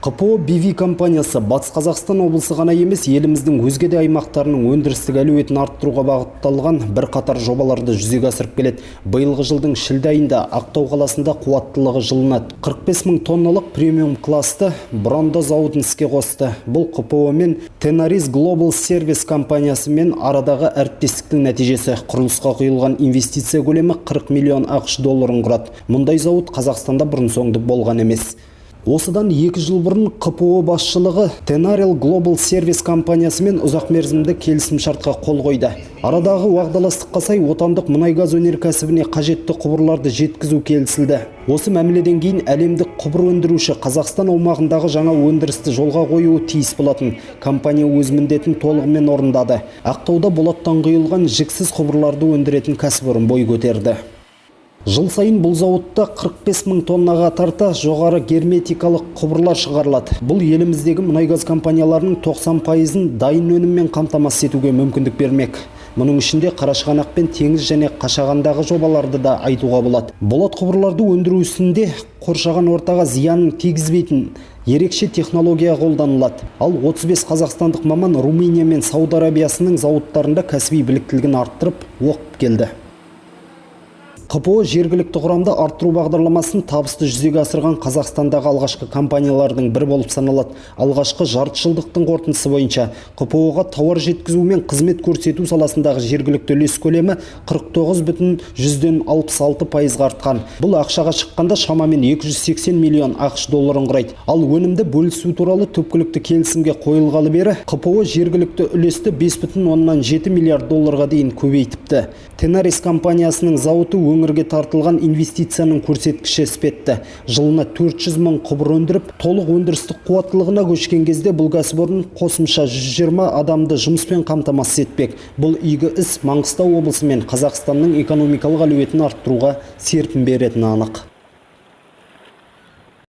ҚПО BV компаниясы Батыс Қазақстан облысы ғана емес, еліміздің өзге де аймақтарының өндірістік әлеуетін арттыруға бағытталған бірқатар жобаларды жүзеге асырып келеді. Биылғы жылдың шілде айында Ақтау қаласында қуаттылығы жылына 45 мың тонналық премиум классты бұранда зауытын іске қосты. Бұл ҚПО мен Tenaris Global Service компаниясымен арадағы әріптестіктің нәтижесі. Құрылысқа құйылған инвестиция көлемі 40 миллион АҚШ долларын құрады. Мұндай зауыт Қазақстанда бұрын соңды болған емес. Осыдан 2 жыл бұрын ҚПО басшылығы Tenaris Global Service компаниясымен ұзақ мерзімді келісімшартқа қол қойды. Арадағы уағдаластыққа сай отандық мұнай-газ өнеркәсібіне қажетті құбырларды жеткізу келісілді. Осы мәміледен кейін әлемдік құбыр өндіруші Қазақстан аумағындағы жаңа өндірісті жолға қоюы тиіс болатын. Компания өз міндетін толығымен орындады. Ақтауда болаттан құйылған жіксіз құбырларды өндіретін кәсіпорын бой көтерді. Жыл сайын бұл зауытта 45 мың тоннаға тарта жоғары герметикалық құбырлар шығарылады. Бұл еліміздегі мұнай-газ компанияларының 90 пайызын дайын өніммен қамтамасыз етуге мүмкіндік бермек. Мұның ішінде Қарашығанақ пен Теңіз және Қашағандағы жобаларды да айтуға болады. Болат құбырларды өндіру ісінде қоршаған ортаға зиянын тигізбейтін ерекше технология қолданылады. Ал 35 қазақстандық маман Румыния мен Сауд Арабиясының зауыттарында кәсіби біліктілігін арттырып, оқып келді. ҚПО жергілікті құрамды арттыру бағдарламасын табысты жүзеге асырған Қазақстандағы алғашқы компаниялардың бірі болып саналады. Алғашқы жарты жылдықтың қорытындысы бойынша ҚПО-ға тауар жеткізу мен қызмет көрсету саласындағы жергілікті үлес көлемі 49,66 пайызға артқан. Бұл ақшаға шаққанда шамамен 280 миллион АҚШ долларын құрайды. Ал өнімді бөлісу туралы түпкілікті келісімге қойылғалы бері ҚПО жергілікті үлесті 5,7 миллиард долларға дейін көбейтіпті. Tenaris компаниясының зауыты өңірге тартылған инвестицияның көрсеткіші іспетті. Жылына 400 мың құбыр өндіріп, толық өндірістік қуаттылығына көшкен кезде бұл кәсіпорын қосымша 120 адамды жұмыспен қамтамасыз етпек. Бұл игі іс Маңғыстау облысы мен Қазақстанның экономикалық әлеуетін арттыруға серпін беретіні анық.